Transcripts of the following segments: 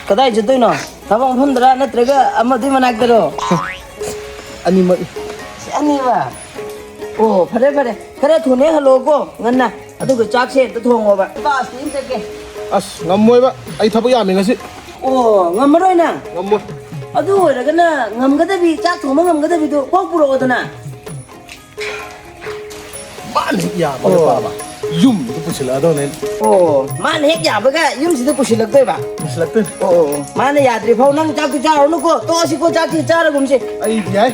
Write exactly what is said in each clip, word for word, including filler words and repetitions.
ꯀꯗꯥꯏ ꯆꯠꯇꯣꯏꯅꯣ? ꯊꯕꯛ ꯃꯐꯝꯗꯔ ꯅꯠꯇ꯭ꯔꯒ ꯑꯃꯗꯨꯒꯤ ꯃꯅꯥꯛꯇꯔꯣ? ꯑꯅꯤꯃꯛ꯫ ꯁꯤ ꯑꯅꯤꯃꯛ? ꯑꯣ, ꯐꯔꯦ, ꯐꯔꯦ꯫ ꯈꯔ ꯊꯨꯅ ꯍꯦꯛ ꯍꯜꯂꯛꯑꯣꯀꯣ, ꯉꯟꯅ꯫ ꯑꯗꯨꯒ ꯆꯥꯛꯁꯦ ꯑꯝꯇ ꯊꯣꯡꯉꯣꯕ꯫ ꯏꯄꯥ, ꯑꯁꯤ ꯑꯝ ꯆꯠꯀꯦ꯫ ꯑꯁ, ꯉꯝꯃꯣꯏꯕ꯫ ꯑꯩ ꯊꯕꯛ ꯌꯥꯝꯃꯦ ꯉꯁꯤ꯫ ꯑꯣ, ꯉꯝꯃꯔꯣꯏ ꯅꯪ? ꯉꯝꯃꯣꯏ꯫ ꯑꯗꯨ ꯑꯣꯏꯔꯒꯅ ꯉꯝꯒꯗꯕꯤ, ꯆꯥꯛ ꯊꯣꯡꯕ ꯉꯝꯒꯗꯕꯤꯗꯣ ꯀꯣꯛ ꯄꯨꯔꯛꯑꯣꯗꯅ꯫ ꯃꯥꯅ ꯍꯦꯛ ꯌꯥꯕꯒ ꯑꯣ꯫ ꯄꯥꯕ꯫ ꯌꯨꯝꯗ ꯄꯨꯁꯤꯜꯂꯛꯑꯗꯧꯅꯦ꯫ ꯑꯣ, ꯃꯥꯅ ꯍꯦꯛ ꯌꯥꯕꯒ ꯌꯨꯝꯁꯤꯗ ꯄꯨꯁꯤꯜꯂꯛꯇꯣꯏꯕ? ꯄꯨꯁꯤꯜꯂꯛꯇꯣꯏꯅꯦ꯫ ꯑꯣ, ꯑꯣ, ꯑꯣ꯫ ꯃꯥꯅ ꯌꯥꯗ꯭ꯔꯤ ꯐꯥꯎ ꯅꯪ ꯆꯥꯛꯇꯤ ꯆꯥꯔꯨꯅꯨꯀꯣ꯫ ꯇꯣꯛꯑꯁꯤꯀꯣ, ꯆꯥꯛꯇꯤ ꯆꯥꯔꯒꯨꯝꯁꯤ꯫ ꯑꯩꯗꯤ ꯌꯥꯏ꯫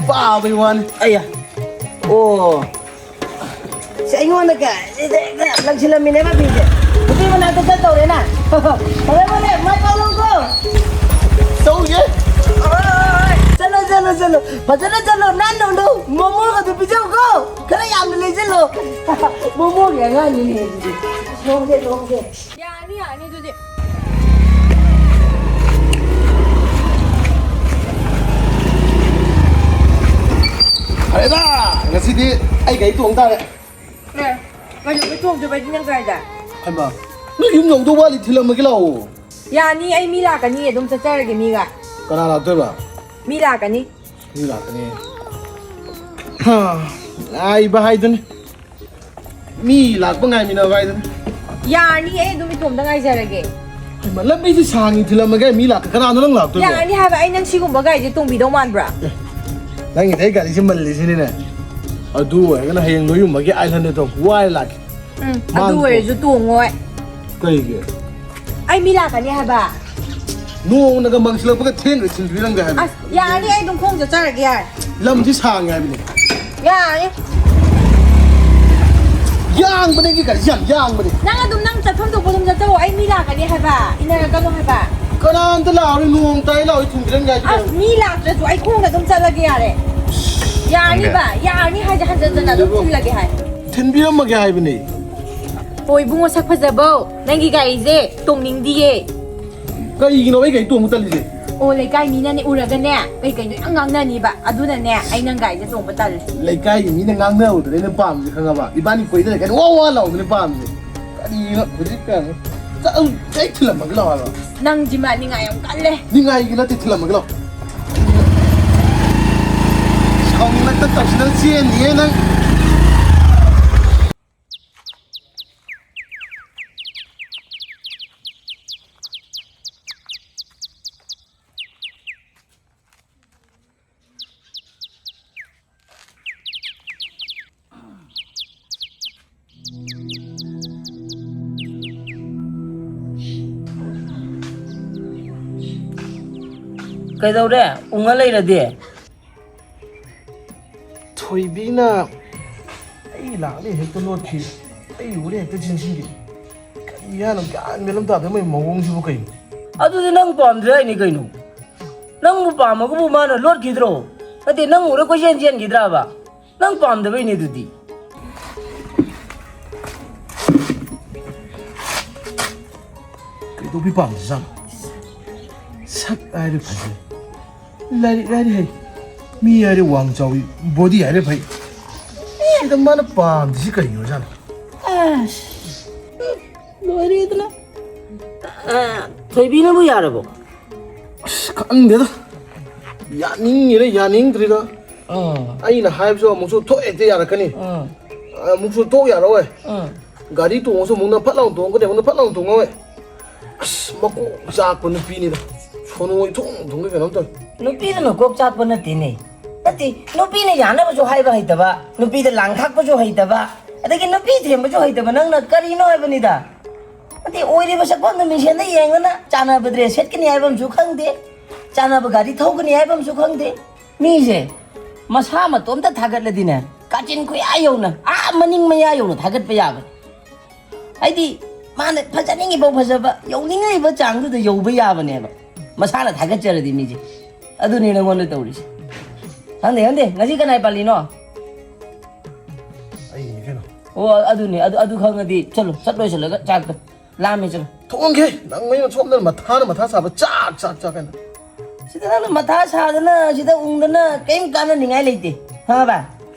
ꯄꯥꯕꯩ ꯋꯥꯅꯤ꯫ ꯑꯩꯌꯥ꯫ ꯑꯣ꯫ ꯁꯤ ꯑꯩꯉꯣꯟꯗ ꯀ-, ꯁꯤꯗ ꯍꯦꯛꯇ ꯂꯪꯁꯤꯜꯂꯝꯃꯤꯅꯦꯕ ꯐꯤꯁꯦ꯫ ꯅꯨꯄꯤ ꯃꯅꯥꯛꯇ ꯆꯠꯇꯧꯔꯦꯅ꯫ ꯐꯔꯦ, ꯐꯔꯦ, ꯃꯥꯏ ꯄꯥꯛꯂꯣꯀꯣ꯫ ꯇꯧꯒꯦ꯫ ꯆꯠꯂꯣ, ꯆꯠꯂꯣ, ꯆꯠꯂꯣ꯫ ꯐꯖꯅ ꯆꯠꯂꯣ, ꯅꯥꯟꯅ ꯎꯅꯧ꯫ ꯃꯣꯃꯣꯒꯗꯨ ꯄꯤꯖꯧꯀꯣ꯫ ꯈꯔ ꯌꯥꯝꯅ ꯂꯩꯁꯤꯜꯂꯣ꯫ ꯃꯣꯃꯣꯒꯤ ꯑꯉꯥꯡꯅꯤꯅꯦ ꯑꯗꯨꯗꯤ꯫ ꯂꯣꯡꯒꯦ, ꯂꯣꯡꯒꯦ꯫ ꯌꯥꯅꯤ, ꯌꯥꯅꯤ ꯑꯗꯨꯗꯤ꯫ ꯐꯔꯦꯗ, ꯉꯁꯤꯗꯤ ꯑꯩ ꯒꯥꯔꯤ ꯇꯣꯡ ꯇꯥꯔꯦ꯫ ꯑꯦ, ꯀꯩꯗꯧꯕꯩ ꯇꯣꯡꯗꯣꯏꯕ ꯑꯩꯗꯤ ꯅꯪ ꯒꯥꯔꯤꯗ? ꯍꯩꯃꯥ, ꯅꯣꯏ ꯌꯨꯝ ꯌꯧꯗꯧ ꯋꯥꯠꯂꯤ, ꯊꯤꯜꯂꯝꯃꯒꯦ ꯂꯥꯛꯑꯣ꯫ ꯌꯥꯅꯤ, ꯑꯩ ꯃꯤ ꯂꯥꯛꯀꯅꯤ, ꯑꯗꯨꯝ ꯆꯠꯆꯔꯒꯦ ꯃꯤꯒ꯫ ꯀꯅꯥ ꯂꯥꯛꯇꯣꯏꯕ? ꯃꯤ ꯂꯥꯛꯀꯅꯤ꯫ ꯃꯤ ꯂꯥꯛꯀꯅꯤ꯫ ꯍꯥ, ꯉꯥꯏꯕ ꯍꯥꯏꯗꯨꯅꯤ꯫ ꯃꯤ ꯂꯥꯛꯄ ꯉꯥꯏꯃꯤꯟꯅꯕ ꯍꯥꯏꯗꯨꯅꯤ꯫ ꯌꯥꯔꯅꯤ, ꯑꯩ ꯑꯗꯨꯝ ꯏꯇꯣꯝꯇ ꯉꯥꯏꯖꯔꯒꯦ꯫ ꯍꯩꯃꯥ, ꯂꯝꯕꯤꯁꯤ ꯁꯥꯡꯉꯤ, ꯊꯤꯜꯂꯝꯃꯒꯦ ꯃꯤ ꯂꯥꯛꯀ-, ꯀꯅꯥꯅꯣ ꯅꯪ ꯂꯥꯛꯇꯣꯏꯕꯣ? ꯌꯥꯔꯅꯤ ꯍꯥꯏꯕ, ꯑꯩ ꯅꯪ ꯁꯤꯒꯨꯝꯕ ꯒꯥꯔꯤꯁꯦ ꯇꯣꯡꯕꯤꯗꯧ ꯃꯥꯟꯕ꯭ꯔꯥ? ꯑꯦ, ꯅꯪꯒꯤꯗꯤ ꯑꯩ ꯒꯥꯔꯤꯁꯦ ꯃꯜꯂꯤꯁꯤꯅꯤꯅꯦ꯫ ꯑꯗꯨ ꯑꯣꯏꯔꯒꯅ ꯍꯌꯦꯡ ꯂꯣꯏꯌꯨꯝꯕꯒꯤ ꯑꯥꯏꯂꯦꯟꯗꯗꯣ ꯋꯥꯏꯔ ꯂꯥꯛꯀꯦ꯫ ꯎꯝ, ꯃꯥꯡ ꯑꯗꯨ ꯑꯣꯏꯔꯁꯨ ꯇꯣꯡꯉꯣꯏ꯫ ꯀꯩꯒꯤ? ꯑꯩ ꯃꯤ ꯂꯥꯛꯀꯅꯤ ꯍꯥꯏꯕ꯫ ꯅꯣꯡꯅꯒ ꯃꯪꯁꯤꯜꯂꯛꯄꯒ ꯊꯦꯡꯅ ꯊꯤꯟꯕꯤꯔꯝꯒꯦ ꯍꯥꯏꯕꯅꯤ꯫ ꯑꯁ, ꯌꯥꯔꯅꯤ, ꯑꯩ ꯑꯗꯨꯝ ꯈꯣꯡ ꯆꯠꯆꯔꯒꯦ, ꯌꯥꯔꯦ꯫ ꯂꯝꯁꯤ ꯁꯥꯡꯉꯦ ꯍꯥꯏꯕꯅꯤ꯫ ꯌꯥꯔꯦ꯫ ꯌꯥꯡꯕꯅꯦ, ꯑꯩꯒꯤ ꯒꯥꯔꯤꯁꯤ ꯌꯥꯝ ꯌꯥꯡꯕꯅꯦ꯫ ꯅꯪ ꯑꯗꯨꯝ ꯅꯪ ꯆꯠꯐꯝ ꯊꯣꯛꯄ ꯑꯗꯨꯝ ꯆꯠꯆꯧ, ꯑꯩ ꯃꯤ ꯂꯥꯛꯀꯅꯤ ꯍꯥꯏꯕ, ꯏꯟꯅꯔꯛꯀꯅꯨ ꯍꯥꯏꯕ꯫ ꯀꯅꯥꯝꯇ ꯂꯥꯛꯑꯔꯣꯏ, ꯅꯣꯡ ꯇꯥꯏ ꯂꯥꯛꯑꯣꯏ, ꯊꯤꯟꯕꯤꯔꯝꯒꯦ ꯍꯥꯏꯁꯤ ꯑꯁ, ꯀꯩꯅꯣ꯫ ꯃꯤ ꯂꯥꯛꯇ꯭ꯔꯁꯨ ꯑꯩ ꯈꯣꯡꯅ ꯑꯗꯨꯝ ꯆꯠꯂꯒꯦ, ꯌꯥꯔꯦ꯫ ꯌꯥꯔꯅꯤꯕ, ꯌꯥꯔꯅꯤ ꯍꯥꯏꯁꯦ, ꯍꯟꯖꯟ ꯍꯟꯖꯟꯅ ꯑꯗꯨꯝ ꯊꯤꯜꯂꯒꯦ ꯍꯥꯏ꯫ ꯊꯤꯟꯕꯤꯔꯝꯃꯒꯦ ꯍꯥꯏꯕꯅꯦ꯫ ꯍꯣꯏ, ꯏꯕꯨꯡꯉꯣ ꯁꯛ ꯐꯖꯕꯧ, ꯅꯪꯒꯤ ꯒꯥꯔꯤꯁꯦ ꯇꯣꯡꯅꯤꯡꯗꯤꯌꯦ꯫ ꯀꯩꯒꯤꯅꯣ ꯑꯩ ꯒꯥꯔꯤ ꯇꯣꯡꯕ ꯇꯜꯂꯤꯁꯦ? ꯑꯣ, ꯂꯩꯀꯥꯏ ꯃꯤꯅꯅꯦ ꯎꯔꯒꯅꯦ ꯀꯩ ꯀꯩꯅꯣ ꯌꯥꯝ ꯉꯥꯡꯅꯅꯤꯕ, ꯑꯗꯨꯅꯅꯦ ꯑꯩ ꯅꯪ ꯒꯥꯔꯤꯁꯦ ꯇꯣꯡꯕ ꯇꯜꯂꯦ꯫ ꯂꯩꯀꯥꯏꯒꯤ ꯃꯤꯅ ꯉꯥꯡꯅꯕꯗꯨꯅꯦ ꯑꯩꯅ ꯄꯥꯝꯃꯤꯁꯦ, ꯈꯪꯉꯕ? ꯏꯕꯥꯅꯤ ꯀꯣꯏꯅꯔ ꯀꯥꯟꯗ ꯋꯥ ꯋꯥ ꯂꯥꯎꯕꯗꯨꯅꯦ ꯄꯥꯝꯃꯤꯁꯦ꯫ ꯀꯔꯤꯅꯣ ꯍꯧꯖꯤꯛꯀꯥꯟ? ꯆꯠꯂꯨ, ꯑꯩ ꯊꯤꯜꯂꯝꯃꯒꯦ ꯂꯥꯛꯑꯣ ꯍꯥꯏꯕ꯫ ꯅꯪꯁꯤꯃ ꯅꯤꯡꯉꯥꯏ ꯌꯥꯝ ꯀꯜꯂꯦ꯫ ꯅꯤꯡꯉꯥꯏꯒꯤ ꯅꯠꯇꯦ, ꯊꯤꯜꯂꯝꯃꯒꯦ ꯂꯥꯛꯑꯣ꯫ ꯁꯥꯎꯅꯤꯡꯂꯛꯇ ꯇꯧꯁꯤꯟꯅ ꯆꯦꯟꯅꯤꯌꯦ ꯅꯪ꯫ ꯀꯩꯗꯧꯔꯦ? ꯎꯪꯉ ꯂꯩꯔꯗꯤ? ꯊꯣꯏꯕꯤꯅ ꯑꯩ ꯂꯥꯛꯂꯦ ꯍꯦꯛꯇ ꯂꯣꯠꯈꯤ, ꯑꯩ ꯎꯔꯦ ꯍꯦꯛꯇ ꯆꯦꯟꯁꯤꯟꯈꯤ꯫ ꯀꯔꯤ ꯍꯥꯏꯅꯣ? ꯒ꯭ꯌꯥꯟ ꯃꯦꯟ ꯑꯃ ꯇꯥꯗꯦ ꯃꯣꯏ ꯃꯑꯣꯡꯁꯤꯕꯨ ꯀꯩꯅꯣ? ꯑꯗꯨꯗꯤ ꯅꯪ ꯄꯥꯝꯗ꯭ꯔꯦ ꯍꯥꯏꯅꯤ ꯀꯩꯅꯣ? ꯅꯪꯕꯨ ꯄꯥꯝꯃꯒꯕꯨ ꯃꯥꯅ ꯂꯣꯠꯈꯤꯗ꯭ꯔꯣ? ꯅꯠꯇꯦ, ꯅꯪ ꯎꯔ ꯀꯣꯏꯆꯦꯟ ꯆꯦꯟꯈꯤꯗ꯭ꯔꯕ? ꯅꯪ ꯄꯥꯝꯗꯕꯩꯅꯦ ꯑꯗꯨꯗꯤ꯫ ꯀꯩꯗꯧꯕꯤ ꯄꯥꯝꯗ꯭ꯔꯤꯖꯥꯠꯅꯣ? ꯁꯛ ꯍꯥꯏꯔꯦ ꯐꯖꯩ, ꯂꯥꯏꯔꯤꯛ ꯍꯥꯏꯔꯦ ꯍꯩ, ꯃꯤ ꯍꯥꯏꯔꯦ ꯋꯥꯡ ꯆꯥꯎꯏ, ꯕꯣꯗꯤ ꯍꯥꯏꯔꯦ ꯐꯩ꯫ ꯁꯤꯗ ꯃꯥꯅ ꯄꯥꯝꯗ꯭ꯔꯤꯁꯤ ꯀꯩꯒꯤꯅꯣ ꯖꯥꯠꯅꯣ? ꯑꯁ, ꯂꯣꯏꯔꯦꯗꯅ꯫ ꯑ, ꯊꯣꯏꯕꯤꯅꯕꯨ ꯌꯥꯔꯕꯣ? ꯑꯁ, ꯈꯪꯗꯦꯗ꯫ ꯌꯥꯅꯤꯡꯉꯤꯔ ꯌꯥꯅꯤꯡꯗ꯭ꯔꯤꯔ꯫ ꯑꯥ꯫ ꯑꯩꯅ ꯍꯥꯏꯕꯁꯨ ꯑꯃꯨꯛꯁꯨ ꯊꯣꯛ ꯍꯦꯛꯇ ꯌꯥꯔꯛꯀꯅꯤ꯫ ꯑꯥ꯫ ꯑꯃꯨꯛꯁꯨ ꯊꯣꯛ ꯌꯥꯔꯛꯑꯣꯏ꯫ ꯑꯥ꯫ ꯒꯥꯔꯤ ꯇꯣꯡꯉꯁꯨ ꯑꯃꯨꯛꯅ ꯐꯠ ꯂꯥꯎꯅ ꯇꯣꯡꯉꯛꯀꯅꯤ, ꯑꯃꯨꯛꯅ ꯐꯠ ꯂꯥꯎꯅ ꯇꯣꯡꯉꯛꯑꯣꯏ꯫ ꯑꯁ, ꯃꯀꯣꯛ ꯆꯥꯛꯄ ꯅꯨꯄꯤꯅꯤꯗ꯫ ꯁꯣꯅꯣ ꯏꯊꯨꯡ ꯊꯨꯡꯒꯩ ꯀꯩꯅꯣꯝ ꯇꯧꯏ꯫ ꯅꯨꯄꯤꯗꯨꯅ ꯀꯣꯛ ꯆꯥꯛꯄ ꯅꯠꯇꯦꯅꯦ꯫ ꯅꯠꯇꯦ, ꯅꯨꯄꯤꯅ ꯌꯥꯅꯕꯁꯨ ꯍꯥꯏꯕ ꯍꯩꯇꯕ, ꯅꯨꯄꯤꯗ ꯂꯥꯡ ꯊꯥꯛꯄꯁꯨ ꯍꯩꯇꯕ, ꯑꯗꯒꯤ ꯅꯨꯄꯤ ꯊꯦꯝꯕꯁꯨ ꯍꯩꯇꯕ ꯅꯪꯅ ꯀꯔꯤꯅꯣ ꯍꯥꯏꯕꯅꯤꯗ꯫ ꯅꯠꯇꯦ, ꯑꯣꯏꯔꯤꯕ ꯁꯛꯐꯝꯗꯣ ꯃꯤꯡꯁꯦꯟꯗ ꯌꯦꯡꯉꯅ ꯆꯥꯟꯅꯕ dress ꯁꯦꯠꯀꯅꯤ ꯍꯥꯏꯕ ꯑꯃꯁꯨ ꯈꯪꯗꯦ, ꯆꯥꯟꯅꯕ ꯒꯥꯔꯤ ꯊꯧꯒꯅꯤ ꯍꯥꯏꯕ ꯑꯃꯁꯨ ꯈꯪꯗꯦ꯫ ꯃꯤꯁꯦ ꯃꯁꯥ ꯃꯇꯣꯝꯇ ꯊꯥꯒꯠꯂꯗꯤꯅꯦ, ꯀꯥꯆꯤꯟ ꯈꯨꯌꯥ ꯌꯧꯅ, ꯑꯥ ꯃꯅꯤꯡ ꯃꯌꯥ ꯌꯧꯅ ꯊꯥꯒꯠꯄ ꯌꯥꯕꯅꯤ꯫ ꯍꯥꯏꯗꯤ ꯃꯥꯅ ꯐꯖꯅꯤꯡꯉꯤꯐꯥꯎ ꯐꯖꯕ, ꯌꯧꯅꯤꯡꯉꯤꯕ ꯆꯥꯡꯗꯨꯗ ꯌꯧꯕ ꯌꯥꯕꯅꯦꯕ, ꯃꯁꯥꯅ ꯊꯥꯒꯠꯆꯔꯗꯤ ꯃꯤꯁꯦ꯫ ꯑꯗꯨꯅꯤ ꯅꯪꯉꯣꯟꯗ ꯇꯧꯔꯤꯁꯦ꯫ ꯈꯪꯗꯦ, ꯈꯪꯗꯦ, ꯉꯁꯤ ꯀꯅꯥꯏ ꯄꯥꯜꯂꯤꯅꯣ? ꯑꯩꯒꯤꯅꯤ ꯀꯩꯅꯣ꯫ ꯑꯣ, ꯑꯗꯨꯅꯤ, ꯑꯗꯨ, ꯑꯗꯨ ꯈꯪꯉꯗꯤ ꯆꯠꯂꯣ, ꯆꯠ ꯂꯣꯏꯁꯤꯜꯂꯒ ꯆꯥꯛꯇꯣ ꯂꯥꯝꯃꯦ, ꯆꯠꯂꯣ꯫ ꯊꯣꯡꯒꯦ, ꯅꯪ ꯃꯩꯅ ꯁꯣꯝꯗ ꯃꯊꯥꯅ ꯃꯊꯥ ꯁꯥꯕ, ꯆꯥꯛ, ꯆꯥꯛ, ꯆꯥꯛ ꯍꯥꯏꯅ꯫ ꯁꯤꯗ ꯅꯪꯅ ꯃꯊꯥ ꯁꯥꯗꯅ, ꯁꯤꯗ ꯎꯪꯗꯅ ꯀꯔꯤꯝ ꯀꯥꯟꯅꯅꯤꯡꯉꯥꯏ ꯂꯩꯇꯦ, ꯈꯪꯉꯕ?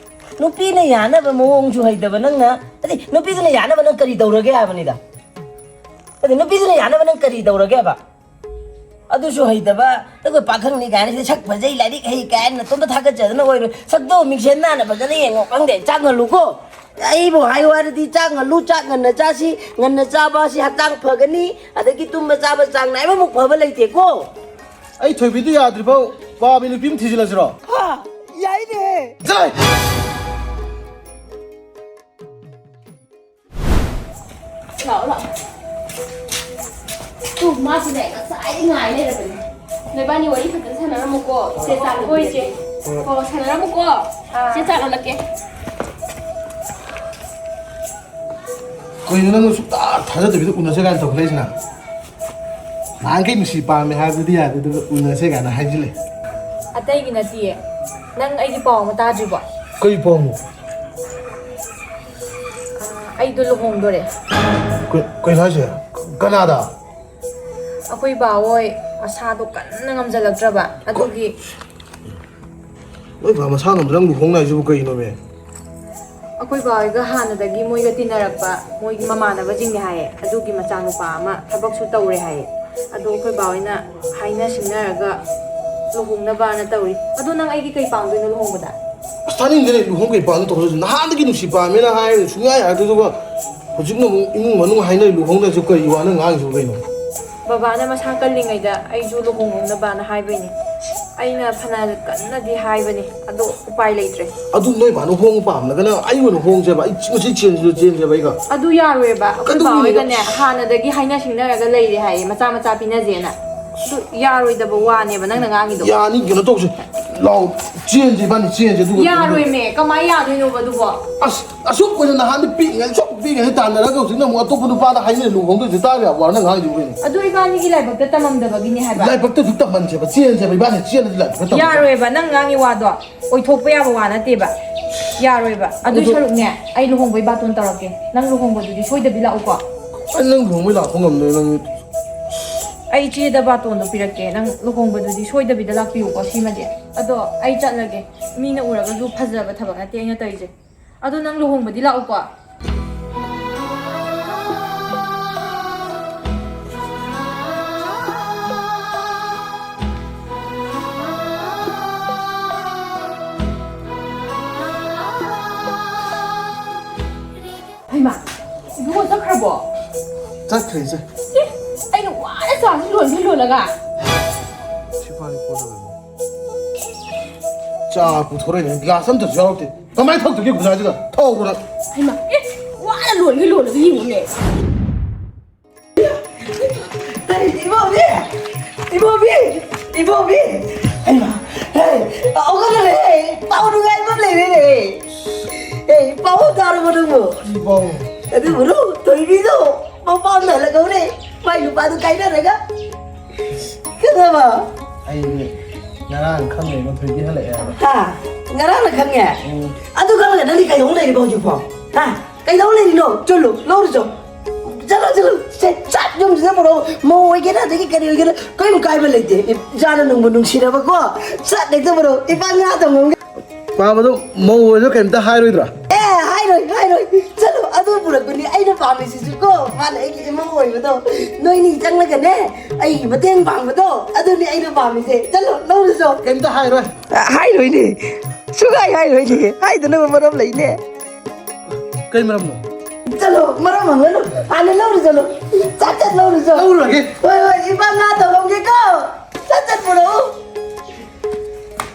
ꯅꯨꯄꯤꯅ ꯌꯥꯅꯕ ꯃꯑꯣꯡꯁꯨ ꯍꯩꯇꯕ ꯅꯪꯅ, ꯅꯠꯇꯦ, ꯅꯨꯄꯤꯗꯨꯅ ꯌꯥꯅꯕ ꯅꯪ ꯀꯔꯤ ꯇꯧꯔꯒꯦ ꯍꯥꯏꯕꯅꯤꯗ? ꯑꯗꯨ ꯅꯨꯄꯤꯗꯨꯅ ꯌꯥꯅꯕ ꯅꯪ ꯀꯔꯤ ꯇꯧꯔꯒꯦꯕ? ꯑꯗꯨꯁꯨ ꯍꯩꯇꯕ, ꯑꯩꯈꯣꯏ ꯄꯥꯈꯪꯅꯤ ꯀꯥꯏꯅ ꯁꯤꯗ ꯁꯛ ꯐꯖꯩ, ꯂꯥꯏꯔꯤꯛ ꯍꯩ ꯀꯥꯏꯅ ꯅꯇꯣꯝꯇ ꯊꯥꯒꯠꯆꯗꯅ ꯑꯣꯏꯔꯣꯏ꯫ ꯁꯛꯇꯣ ꯃꯤꯡꯁꯦꯜ ꯅꯥꯟꯅ ꯐꯖꯅ ꯌꯦꯡꯉꯣ꯫ ꯈꯪꯗꯦ, ꯆꯥꯛ ꯉꯜꯂꯨꯀꯣ꯫ ꯑꯩꯕꯨ ꯍꯥꯏꯌꯨ ꯍꯥꯏꯔꯗꯤ ꯆꯥꯛ ꯉꯜꯂꯨ, ꯆꯥꯛ ꯉꯟꯅ ꯆꯥꯁꯤ꯫ ꯉꯟꯅ ꯆꯥꯕ ꯑꯁꯤ ꯍꯛꯆꯥꯡ ꯐꯒꯅꯤ, ꯑꯗꯒꯤ ꯇꯨꯝꯕ ꯆꯥꯕ ꯆꯥꯡ ꯅꯥꯏꯕꯃꯨꯛ ꯐꯕ ꯂꯩꯇꯦꯀꯣ꯫ ꯑꯩ ꯊꯣꯏꯕꯤꯗꯨ ꯌꯥꯗ꯭ꯔꯤꯐꯥꯎ ꯄꯥꯕꯤ ꯅꯨꯄꯤ ꯑꯃ ꯊꯤꯖꯤꯜꯂꯁꯤꯔꯣ? ꯍꯥ, ꯌꯥꯏꯅꯦ꯫ ꯆꯠꯂꯣꯍꯦ! ꯂꯥꯛꯑꯣ, ꯂꯥꯛꯑꯣ꯫ ꯇꯨ, ꯃꯥꯁꯨꯅꯦ, ꯉꯁꯥꯏꯗꯩ ꯉꯥꯏ ꯂꯩꯔꯕꯅꯦ꯫ ꯅꯣꯏꯕꯥꯅꯤ ꯋꯥꯔꯤ ꯐꯖꯅ ꯁꯥꯟꯅꯔꯝꯃꯨꯀꯣ꯫ ꯆꯦ ꯆꯥ ꯍꯣꯏ, ꯏꯆꯦ꯫ ꯍꯣ, ꯁꯥꯟꯅꯔꯝꯃꯨꯀꯣ꯫ ꯑꯥ꯫ ꯆꯦ ꯆꯥ ꯂꯣꯜꯂꯛꯀꯦ꯫ ꯀꯩꯅꯣ ꯅꯪꯅ ꯁꯨꯛꯊꯥ ꯊꯥꯖꯗꯕꯤꯗ ꯎꯅꯁꯦ ꯀꯥꯏꯅ ꯇꯧꯈꯠꯂꯛꯏꯁꯤꯅ? ꯅꯍꯥꯟꯈꯩ ꯅꯨꯡꯁꯤ ꯄꯥꯝꯃꯦ ꯍꯥꯏꯕꯗꯨꯗꯤ ꯌꯥꯗꯦ, ꯑꯗꯨꯒ ꯎꯅꯁꯦ ꯀꯥꯏꯅ ꯍꯥꯏꯖꯤꯜꯂꯦ꯫ ꯑꯇꯩꯒꯤ ꯅꯠꯇꯤꯌꯦ꯫ ꯅꯪ ꯑꯩꯒꯤ ꯄꯥꯎ ꯑꯃ ꯇꯥꯗ꯭ꯔꯤꯕꯣ? ꯀꯩ ꯄꯥꯎꯅꯣ? ꯑ, ꯑꯩꯗꯣ ꯂꯨꯍꯣꯡꯗꯣꯔꯦ꯫ ꯀꯩ-, ꯀꯩꯅꯣ ꯍꯥꯏꯁꯦ? ꯀꯅꯥꯗ? ꯑꯩꯈꯣꯏ ꯕꯥꯍꯣꯏ ꯃꯁꯥꯗꯣ ꯀꯟꯅ ꯉꯝꯖꯜꯂꯛꯇ꯭ꯔꯕ, ꯀ-, ꯑꯗꯨꯒꯤ꯫ ꯅꯣꯏ ꯕꯥ ꯃꯁꯥ ꯉꯝꯗ꯭ꯔ ꯅꯪ ꯂꯨꯍꯣꯡꯅꯤ ꯍꯥꯏꯁꯤꯕꯨ ꯀꯩꯅꯣꯃꯦ? ꯑꯩꯈꯣꯏ ꯕꯥꯍꯣꯏꯒ ꯍꯥꯟꯅꯗꯒꯤ ꯃꯣꯏꯒ ꯇꯤꯟꯅꯔꯛꯄ ꯃꯣꯏꯒꯤ ꯃꯃꯥꯟꯅꯕꯁꯤꯡꯅꯦ ꯍꯥꯏꯌꯦ, ꯑꯗꯨꯒꯤ ꯃꯆꯥꯅꯨꯄꯥ ꯑꯃ ꯊꯕꯛꯁꯨ ꯇꯧꯔꯦ ꯍꯥꯏꯌꯦ꯫ ꯑꯗꯣ ꯑꯩꯈꯣꯏ ꯕꯥꯍꯣꯏꯅ ꯍꯥꯏꯅ ꯁꯤꯡꯅꯔꯒ ꯂꯨꯍꯣꯡꯅꯕꯅ ꯇꯧꯔꯤ꯫ ꯑꯗꯣ ꯅꯪ ꯑꯩꯒꯤ ꯀꯩ ꯄꯥꯡꯗꯣꯏꯅꯣ ꯂꯨꯍꯣꯡꯕꯗ? ꯑꯁ, ꯇꯥꯅꯤꯡꯗꯦꯅꯦ, ꯂꯨꯍꯣꯡ ꯀꯩ ꯄꯥꯡꯗꯣꯏꯅꯣ ꯇꯧꯔꯁꯨ꯫ ꯅꯍꯥꯟꯗꯒꯤ ꯅꯨꯡꯁꯤ ꯄꯥꯝꯃꯦꯅ ꯍꯥꯏꯔꯒ ꯁꯨꯡꯌꯥ ꯌꯥꯔꯛꯇꯦ, ꯑꯗꯨꯒ ꯍꯧꯖꯤꯛꯅ ꯑꯃꯨꯛ ꯏꯃꯨꯡ ꯃꯅꯨꯡ ꯍꯥꯏꯅꯔꯤ ꯂꯨꯍꯣꯡꯗ꯭ꯔꯁꯨ ꯀꯔꯤ ꯋꯥꯅꯣ ꯉꯥꯡꯉꯤꯁꯤꯕꯨ ꯀꯩꯅꯣ? ꯕꯕꯥꯅ ꯃꯁꯥ ꯀꯜꯂꯤꯉꯩꯗ ꯑꯩꯁꯨ ꯂꯨꯍꯣꯡꯍꯧꯅꯕꯅ ꯍꯥꯏꯕꯩꯅꯦ꯫ ꯑꯩꯅ ꯐꯅ ꯀꯟꯅꯗꯤ ꯍꯥꯏꯕꯅꯦ, ꯑꯗꯣ ꯎꯄꯥꯏ ꯂꯩꯇ꯭ꯔꯦ꯫ ꯑꯗꯨ ꯅꯣꯏ ꯕꯥꯅ ꯍꯣꯡꯕ ꯄꯥꯝꯂꯒꯅ ꯑꯩ ꯑꯣꯏꯅ ꯍꯣꯡꯁꯦꯕ, ꯑꯩ ꯉꯁꯤ ꯆꯦꯟꯁꯦ-, ꯆꯦꯟꯁꯦꯕ ꯑꯩꯒ꯫ ꯑꯗꯨ ꯌꯥꯔꯣꯏꯕ, ꯑꯩꯈꯣꯏ ꯀꯩꯗꯧꯕꯤꯅꯣ? ꯕꯥꯍꯣꯏꯒꯅꯦ ꯍꯥꯟꯅꯗꯒꯤ ꯍꯥꯏꯅ ꯁꯤꯡꯅꯔꯒ ꯂꯩꯔꯦ ꯍꯥꯏꯌꯦ, ꯃꯆꯥ ꯃꯆꯥ ꯄꯤꯅꯁꯦꯅ꯫ ꯑꯗꯨ ꯌꯥꯔꯣꯏꯗꯕ ꯋꯥꯅꯦꯕ ꯅꯪꯅ ꯉꯥꯡꯉꯤꯗꯣ꯫ ꯌꯥꯅꯤ, ꯀꯩꯅꯣ ꯇꯧꯁꯦ, ꯂꯥꯎ, ꯆꯦꯟꯁꯦ ꯏꯕꯥꯅꯤ, ꯆꯦꯟꯁꯦ ꯑꯗꯨꯒ꯫ ꯌꯥꯔꯣꯏꯃꯦ, ꯀꯃꯥꯏ ꯌꯥꯗꯣꯏꯅꯣꯕ ꯑꯗꯨꯕꯣ? ꯑꯁ, ꯑꯁꯨꯛ ꯀꯨꯏꯅ ꯅꯍꯥꯟꯗꯤ ꯄꯤꯛꯏꯉꯩ, ꯁꯨꯝ ꯄꯤꯛꯏꯉꯩ ꯇꯥꯟꯅꯔꯒ ꯍꯧꯖꯤꯛꯅ ꯑꯃꯨꯛ ꯑꯇꯣꯞꯄ ꯅꯨꯄꯥꯗ ꯍꯥꯏꯅꯔꯦ ꯂꯨꯍꯣꯡꯗꯣꯏꯁꯦ, ꯇꯥꯕ ꯌꯥꯕ ꯋꯥꯔ ꯅꯪ ꯉꯥꯡꯉꯤꯗꯨꯕꯨ ꯀꯩꯅꯣ? ꯑꯗꯨ ꯏꯕꯥꯅꯤꯒꯤ ꯂꯥꯏꯕꯛꯇ ꯇꯝꯃꯝꯗꯕꯒꯤꯅꯦ ꯍꯥꯏꯕ꯫ ꯂꯥꯏꯕꯛꯇ ꯑꯗꯨꯝ ꯇꯝꯍꯟꯁꯦꯕ, ꯆꯦꯟꯁꯦꯕ, ꯏꯕꯥꯅꯤ ꯆꯦꯜꯂꯗꯤ ꯂꯥꯏꯕꯛꯇ ꯇꯝꯍꯟꯁꯦ꯫ ꯌꯥꯔꯣꯏꯕ, ꯅꯪ ꯉꯥꯡꯉꯤ ꯋꯥꯗꯣ ꯑꯣꯏꯊꯣꯛꯄ ꯌꯥꯕ ꯋꯥ ꯅꯠꯇꯦꯕ꯫ ꯌꯥꯔꯣꯏꯕ꯫ ꯑꯗꯨꯏ ꯑꯗꯨ ꯁꯔꯨꯛꯅꯦ, ꯑꯩ ꯂꯨꯍꯣꯡꯕꯩ ꯕꯥꯇꯣꯟ ꯇꯧꯔꯛꯀꯦ꯫ ꯅꯪ ꯂꯨꯍꯣꯡꯕꯗꯨꯗꯤ ꯁꯣꯏꯗꯕꯤ ꯂꯥꯛꯎꯀꯣ꯫ ꯑꯩ ꯅꯪ ꯂꯨꯍꯣꯡꯕꯩ ꯂꯥꯛꯄ ꯉꯝꯗꯣꯏ ꯅꯪ? ꯑꯩ ꯏꯆꯦꯗ ꯕꯥꯇꯣꯟꯗꯣ ꯄꯤꯔꯛꯀꯦ꯫ ꯅꯪ ꯂꯨꯍꯣꯡꯕꯗꯨꯗꯤ ꯁꯣꯏꯗꯕꯤꯗ ꯂꯥꯛꯄꯤꯌꯨꯀꯣ ꯁꯤꯃꯗꯤ꯫ ꯑꯗꯣ ꯑꯩ ꯆꯠꯂꯒꯦ꯫ ꯃꯤꯅ ꯎꯔꯒꯁꯨ ꯐꯖꯕ ꯊꯕꯛ ꯅꯠꯇꯦ ꯑꯩꯅ ꯇꯧꯔꯤꯁꯦ꯫ ꯑꯗꯣ ꯅꯪ ꯂꯨꯍꯣꯡꯕꯗꯤ ꯂꯥꯛꯎꯀꯣ꯫ ꯕꯣ? ꯆꯠꯈ꯭ꯔꯦ ꯏꯆꯦ꯫ ꯑꯦ, ꯑꯩꯅ ꯋꯥꯅ ꯆꯥꯁꯤ ꯂꯣꯟꯕꯤ ꯂꯣꯜꯂꯒ꯫ ꯁꯤ ꯄꯥꯅꯤ ꯄꯣꯠ ꯑꯣꯏꯔꯝꯃꯤ꯫ ꯆꯥ ꯄꯨꯊꯣꯔꯛꯏꯅꯦ, ꯒ꯭ꯂꯥꯁ ꯑꯝꯇꯁꯨ ꯌꯥꯎꯔꯛꯇꯦ꯫ ꯀꯃꯥꯏꯅ ꯊꯛꯇꯣꯏꯒꯦ ꯈꯨꯖꯥꯁꯤꯗ? ꯊꯛꯑꯣ ꯈꯔ꯫ ꯍꯩꯃꯥ, ꯑꯦ, ꯋꯥꯅ ꯂꯣꯟꯕꯤ ꯂꯣꯜꯂꯒ ꯌꯦꯡꯉꯨꯅꯦ꯫ ꯏꯕꯣꯕꯤ! ꯏꯕꯣꯕꯤ! ꯏꯕꯣꯕꯤ! ꯍꯩꯃꯥ! ꯍꯦ! ꯄꯥꯎ ꯈꯔ ꯂꯩ! ꯄꯥꯎ ꯅꯨꯡꯉꯥꯏꯕ ꯑꯃ ꯂꯩꯔꯦꯅꯦ! ꯍꯦ! ꯄꯥꯎ ꯇꯥꯔꯕꯣ ꯅꯪꯕꯨ? ꯀꯔꯤ ꯄꯥꯎ? ꯑꯗꯨꯕꯨꯔꯣ, ꯊꯣꯏꯕꯤꯗꯣ ꯃꯄꯥꯝꯗ ꯍꯜꯂꯛꯍꯧꯔꯦ! ꯃꯥꯏ ꯅꯨꯄꯥꯗꯨ ꯀꯥꯏꯅꯔꯒ! ꯈꯪꯉꯕ? ꯑꯩꯗꯤ ꯉꯔꯥꯡ ꯈꯪꯉꯦꯕ, ꯊꯣꯏꯕꯤ ꯍꯜꯂꯛꯑꯦ ꯍꯥꯏꯕ꯫ ꯍꯥ? ꯉꯔꯥꯡꯅ ꯈꯪꯉꯦ? ꯎꯝ꯫ ꯑꯗꯨ ꯈꯪꯉꯒ ꯅꯪꯗꯤ ꯀꯩꯗꯧ ꯂꯩꯔꯤꯕ ꯍꯧꯖꯤꯛꯐꯥꯎ? ꯍꯥ? ꯀꯩꯗꯧ ꯂꯩꯔꯤꯅꯣ? ꯆꯠꯂꯨ, ꯂꯧꯔꯨ ꯆꯣ꯫ ꯆꯠꯂꯣ, ꯆꯠꯂꯣ꯫ ꯁꯦ, ꯆꯠ, ꯌꯨꯝꯁꯤꯗ ꯄꯨꯔꯛꯑꯣ꯫ ꯃꯧ ꯑꯣꯏꯒꯦꯔꯥ, ꯑꯗꯒꯤ ꯀꯔꯤ ꯑꯣꯏꯒꯦꯔꯥ, ꯀꯔꯤꯝ ꯀꯥꯏꯕ ꯂꯩꯇꯦ꯫ ꯏꯆꯥꯅ ꯅꯨꯡꯕꯨ ꯅꯨꯡꯁꯤꯔꯕꯀꯣ, ꯆꯠ ꯍꯦꯛꯇ ꯄꯨꯔꯛꯑꯣ꯫ ꯏꯄꯥ ꯉꯥ ꯊꯣꯡꯉꯝꯒꯦ꯫ ꯄꯥꯕꯗꯣ ꯃꯧ ꯑꯣꯏꯔꯁꯨ ꯀꯩꯝꯇ ꯍꯥꯏꯔꯣꯏꯗ꯭ꯔꯥ? ꯑꯦ, ꯍꯥꯏꯔꯣꯏ, ꯍꯥꯏꯔꯣꯏ꯫ ꯆꯠꯂꯣ, ꯑꯗꯨ ꯄꯨꯔꯛꯄꯅꯤ ꯑꯩꯅ ꯄꯥꯝꯃꯤꯁꯤꯁꯨ ꯀꯣ꯫ ꯃꯥꯅ ꯑꯩꯒꯤ ꯏꯃꯧ ꯑꯣꯏꯕꯗꯣ, ꯅꯣꯏꯅꯤ ꯆꯪꯂꯒꯅꯦ, ꯑꯩꯒꯤ ꯃꯇꯦꯡ ꯄꯥꯡꯕꯗꯣ, ꯑꯗꯨꯅꯤ ꯑꯩꯅ ꯄꯥꯝꯃꯤꯁꯦ꯫ ꯆꯠꯂꯣ, ꯂꯧꯔꯨ ꯆꯣ꯫ ꯀꯩꯝꯇ ꯍꯥꯏꯔꯣꯏ꯫ ꯑ, ꯍꯥꯏꯔꯣꯏꯅꯦ꯫ ꯁꯨꯡꯍꯥꯏ ꯍꯥꯏꯔꯣꯏꯅꯦ꯫ ꯍꯥꯏꯗꯅꯕ ꯃꯔꯝ ꯂꯩꯅꯦ꯫ ꯀꯩ ꯃꯔꯝꯅꯣ? ꯆꯠꯂꯣ, ꯃꯔꯝ ꯍꯪꯒꯅꯨ꯫ ꯍꯥꯟꯅ ꯂꯧꯔꯨ ꯆꯠꯂꯣ꯫ ꯆꯠ ꯆꯠ ꯂꯧꯔꯨ ꯆꯠꯂꯣ꯫ ꯂꯧꯔꯨꯔꯒꯦ꯫ ꯍꯣꯏ, ꯍꯣꯏ, ꯏꯄꯥ ꯉꯥ ꯇꯧꯔꯝꯒꯦꯀꯣ꯫ ꯆꯠ ꯆꯠ ꯄꯨꯔꯛꯎ꯫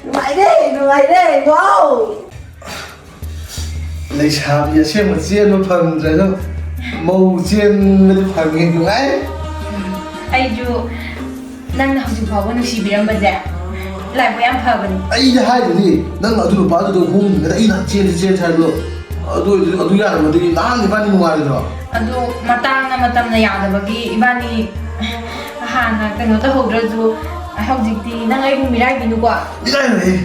ꯅꯨꯡꯉꯥꯏꯔꯦ, ꯅꯨꯡꯉꯥꯏꯔꯦ, ꯋꯥꯎ꯫ ꯂꯩꯁꯥꯕꯤ ꯑꯁꯦꯡꯕ ꯆꯦꯟꯕ ꯐꯪꯗ꯭ꯔꯁꯨ ꯃꯧ ꯆꯦꯟꯕꯗꯤ ꯐꯪꯉꯦ, ꯅꯨꯡꯉꯥꯏ꯫ ꯑꯩꯁꯨ ꯅꯪꯅ ꯍꯧꯖꯤꯛ ꯐꯥꯎꯕ ꯅꯨꯡꯁꯤꯕꯤꯔꯝꯕꯁꯦ ꯂꯥꯏꯕꯛ ꯌꯥꯝ ꯐꯕꯅꯤ꯫ ꯑꯩꯗꯤ ꯍꯥꯏꯗꯨꯗꯤ, ꯅꯪ ꯑꯗꯨ ꯅꯨꯄꯥꯗꯨꯗ ꯍꯣꯡꯗ꯭ꯔꯤꯉꯩꯗ ꯑꯩꯅ ꯆꯦꯟꯁꯤ ꯆꯦꯟꯁꯤ ꯍꯥꯏꯕꯗꯣ, ꯑꯗꯨ ꯑꯣꯏꯗꯤ, ꯑꯗꯨ ꯌꯥꯔꯝꯃꯗꯤ ꯅꯍꯥꯟ ꯏꯕꯥꯅꯤ ꯅꯨꯡꯉꯥꯏꯔꯣꯏꯗ꯭ꯔꯣ? ꯑꯗꯨ ꯃꯇꯥꯡꯅ ꯃꯇꯝꯅ ꯌꯥꯗꯕꯒꯤ ꯏꯕꯥꯅꯤ ꯍꯥꯟꯅ ꯀꯩꯅꯣ ꯇꯧꯍꯧꯗ꯭ꯔꯁꯨ, ꯍꯧꯖꯤꯛꯇꯤ ꯅꯪ ꯑꯩꯕꯨ ꯃꯤꯔꯥꯏꯕꯤꯅꯨꯀꯣ꯫ ꯃꯤꯔꯥꯏꯔꯣꯏꯍꯦ꯫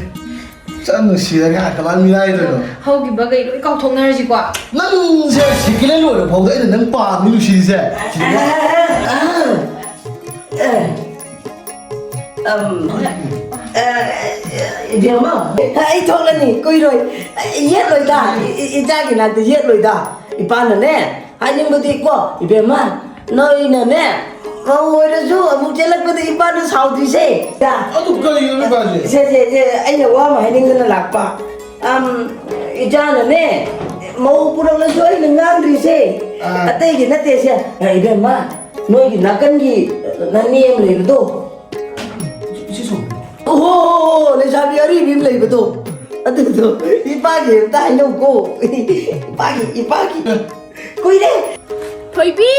ꯆꯞ ꯅꯨꯡꯁꯤꯔꯒ ꯀꯃꯥꯏꯅ ꯃꯤꯔꯥꯏꯗꯣꯏꯅꯣ? ꯍꯧꯈꯤꯕꯈꯩ ꯂꯣꯏ ꯀꯥꯎꯊꯣꯛꯅꯔꯁꯤꯀꯣ꯫ ꯅꯪꯁꯦ ꯁꯦꯀꯦꯟ ꯍꯦꯟ ꯂꯣꯏꯔ ꯐꯥꯎꯗ ꯑꯩꯅ ꯅꯪ ꯄꯥꯝꯃꯤ ꯅꯨꯡꯁꯤꯔꯤꯁꯦ꯫ ꯑꯝ, ꯑ, ꯏꯕꯦꯝꯃ, ꯑꯩ ꯊꯣꯛꯂꯅꯤ ꯀꯨꯏꯔꯣꯏ꯫ ꯌꯦꯠꯂꯣꯏꯗ, ꯏ-, ꯏ-, ꯏꯆꯥꯒꯤ ꯅꯥꯛꯇ ꯌꯦꯠꯂꯣꯏꯗ꯫ ꯏꯄꯥꯅꯅꯦ, ꯍꯥꯏꯅꯤꯡꯕꯗꯤ ꯀꯣ, ꯏꯕꯦꯝꯃ, ꯅꯣꯏꯅꯅꯦ, ꯃꯧ ꯑꯣꯏꯔꯁꯨ ꯑꯃꯨꯛ ꯆꯦꯜꯂꯛꯄꯗ ꯏꯄꯥꯅ ꯁꯥꯎꯗ꯭ꯔꯤꯁꯦ꯫ ꯑꯗꯨ ꯀꯔꯤꯅꯣ ꯅꯨꯄꯥꯁꯦ? ꯁꯦ, ꯁꯦ, ꯁꯦ, ꯑꯩꯅ ꯋꯥ ꯑꯃ ꯍꯥꯏꯅꯤꯡꯗꯅ ꯂꯥꯛꯄ꯫ ꯑꯝ, ꯏꯆꯥꯅꯅꯦ, ꯃꯧ ꯄꯨꯔꯛꯂꯁꯨ ꯑꯩꯅ ꯉꯥꯡꯗ꯭ꯔꯤꯁꯦ ꯑꯥ꯫ ꯑꯇꯩꯒꯤ ꯅꯠꯇꯦꯁꯦ꯫ ꯑ, ꯏꯕꯦꯝꯃ, ꯅꯣꯏꯒꯤ ꯅꯥꯀꯟꯒꯤ ꯅꯅꯦ ꯑꯃ ꯂꯩꯕꯗꯣ꯫ ꯁꯤ ꯁꯣꯝ꯫ ꯑꯣꯍꯣ, ꯂꯩꯁꯥꯕꯤ ꯑꯔꯤꯕꯤ ꯑꯃ ꯂꯩꯕꯗꯣ꯫ ꯑꯗꯨꯗꯣ ꯏꯄꯥꯒꯤ ꯑꯝꯇ ꯍꯥꯏꯅꯧꯀꯣ꯫ ꯏꯄꯥꯒꯤ, ꯏꯄꯥꯒꯤ꯫ ꯀꯨꯏꯔꯦ꯫ ꯊꯣꯏꯕꯤ!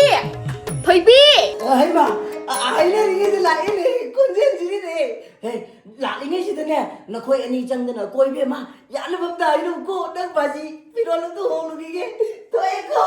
ꯊꯣꯏꯕꯤ! ꯑ, ꯍꯩꯃꯥ, ꯑ, ꯍꯥꯏꯅꯔꯤꯉꯩꯗ ꯂꯥꯛꯑꯦꯅꯦ, ꯈꯣꯟꯖꯦꯜꯁꯤꯗꯤꯅꯦ꯫ ꯍꯦ, ꯂꯥꯛꯂꯤꯉꯩꯁꯤꯗꯅꯦ, ꯅꯈꯣꯏ ꯑꯅꯤ ꯆꯪꯗꯅ ꯀꯣꯏꯕꯤ ꯑꯃ ꯌꯥꯅꯕ ꯑꯝꯇ ꯍꯥꯏꯅꯧꯀꯣ꯫ ꯅꯪ ꯕꯥꯖꯤ ꯐꯤꯔꯣꯜ ꯑꯝꯇ ꯍꯣꯡꯂꯨꯈꯤꯒꯦ꯫ ꯊꯣꯛꯑꯦꯀꯣ꯫